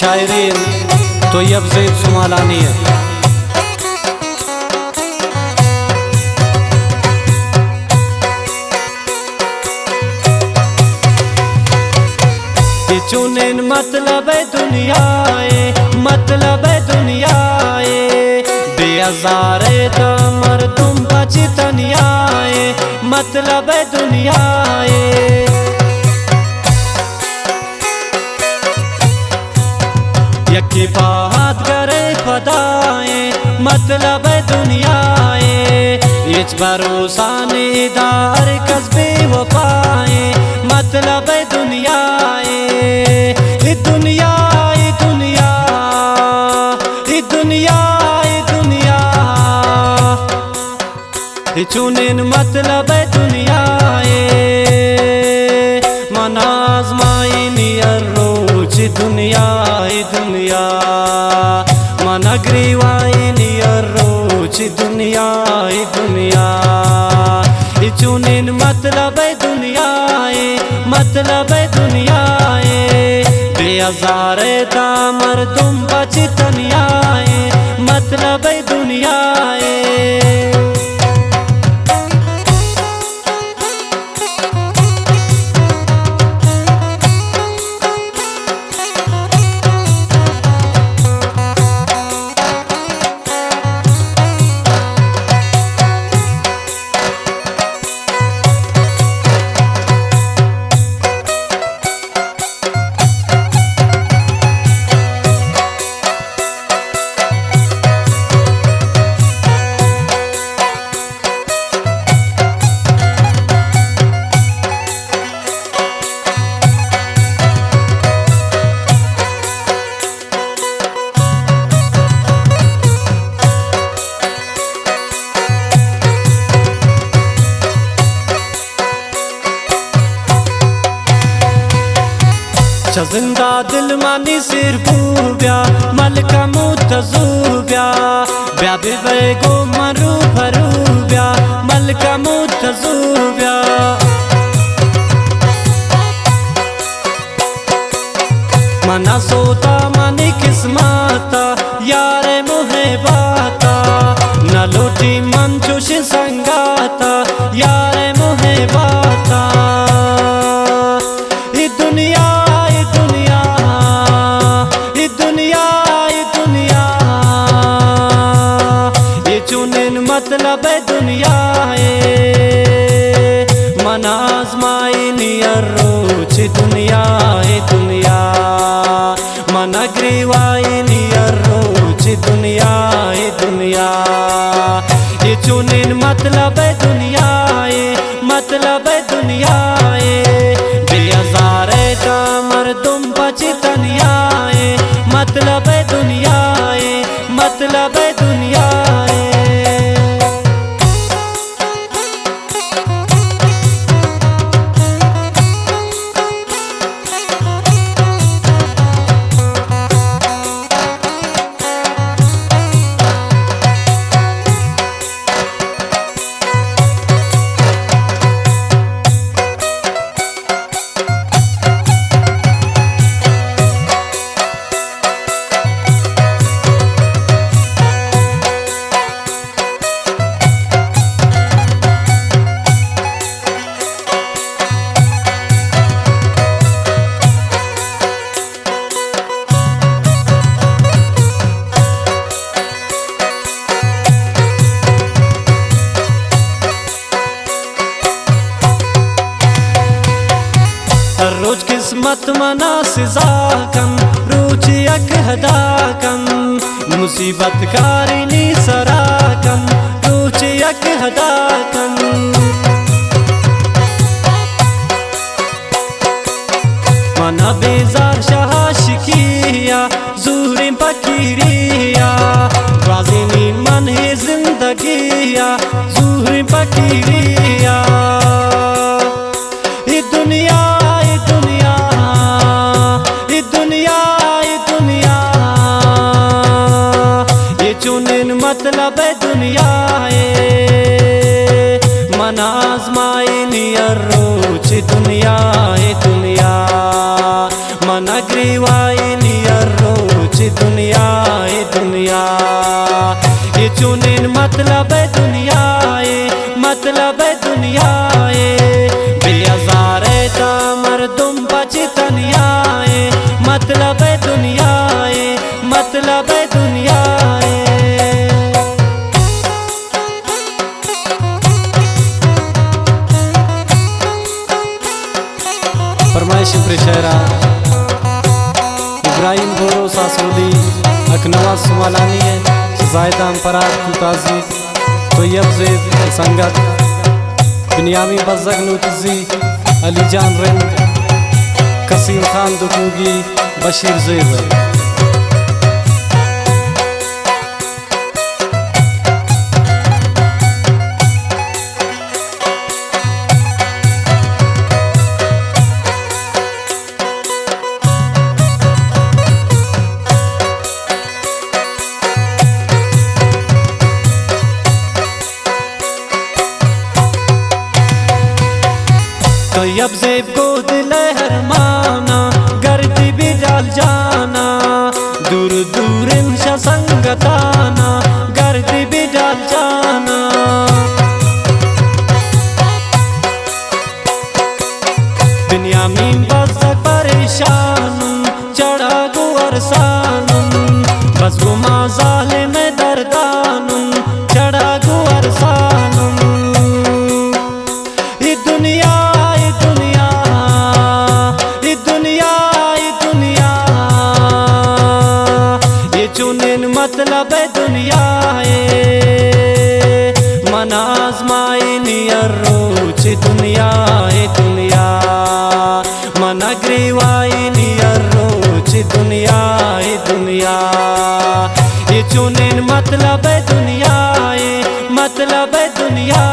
شاعرین طیب زیب سمالانی ءِ۔ اے چونیں مطلب ءِ دنیا ءِ، مطلب ءِ دنیا ءِ، بے ہزار ءِ داں مردم پچ تنیا ءِ، مطلب ءِ دنیا ءِ۔ یکے پاد گرے پدا ءِ، مطلب ءِ دنیا ءِ، ہچ بھروسہ نے داں ہر کس بے وفا ءِ، مطلب ءِ دنیا ءِ۔ اے دنیا، اے دنیا، اے دنیا، اے دنیا۔ اے چونیں مطلب ءِ دنیا ءِ، من آزمائینی ہر روچ دنیا ءِ دنیا، من گریوائینی ہر روچ دنیا ءِ دنیا۔ اے چونیں مطلب ءِ دنیا ءِ، مطلب ءِ دنیا ءِ، بے ہزار ءِ داں مردم پچ تنیا ءِ، مطلب ءِ دنیا ءِ۔ چہ زندا دل منی سیر بو بیا، ملکہ موت زو بیا، بیا بہ بئے گوں من روبرو بیا، ملکہ موت زو بیا۔ منا سوتا منی قسمتا، یار محبتا، نہ لوٹی من چوش سنگاتا، یار محبتا۔ اے دنیا، اے دنیا، اے دنیا، اے دنیا، اے چونیں مطلب ءِ دنیا ءِ، من آزمائینی ہر روچ دنیا ءِ دنیا، من گریوائینی ہر روچ دنیا ءِ دنیا۔ اے چونیں مطلب ءِ دنیا ءِ، مطلب ءِ دنیا ءِ، بے ہزار ءِ داں مردم پچ تنیا ءِ، مطلب ءِ دنیا ءِ، مطلب ءِ دنیا ءِ۔ ہر روچ قسمت منا سزا کن، روچ یک ہدا کن، مصیبت کاری نی سرا کن، روچ یک ہدا کن۔ منا بیزار شہ عاشقیا، زوریں پکیریا، گوازینی من ہے زندگیا، زوریں پکیریا۔ اے دنیا، اے دنیا، اے دنیا، اے دنیا، اے چونیں مطلب ءِ دنیا ءِ، من آزمائینی ہر روچ دنیا ءِ دنیا، من گریوائینی ہر اے چونیں مطلب دنیا ءِ، مطلب دنیا ءِ، بے ہزار ءِ تا مردم پچ تنیا ءِ، مطلب دنیا ءِ، مطلب دنیا ءِ۔ فرمائش پر شاعرہ ابراہیم بورو ساسولی، اکنواز سمالانی ءِ، زاہدان پرار کوتازی، طیب زیب سنگت، بنیامین بزگ نوتزی، علی جان رند، قسیم خان دکوگی، بشیر زیب۔ طیب زیب گوں دل ءِ ارماناں، گردی بڈال جاناں، دور دور انشا سنگتاناں، گردی بڈال جاناں۔ بنیامین بزگ پریشان، چڑا گوں ارسان، بس گوں ما ظالم دردان، چڑا گوں ارسان۔ اے دنیا، اے دنیا، اے دنیا، اے دنیا، اے چونیں مطلب دنیا ءِ۔ من آزمائینی ہر روچ دنیا ءِ، دنیا، من گریوائینی ہر روچ دنیا ءِ، دنیا، اے چونیں مطلب دنیا ءِ، مطلب دنیا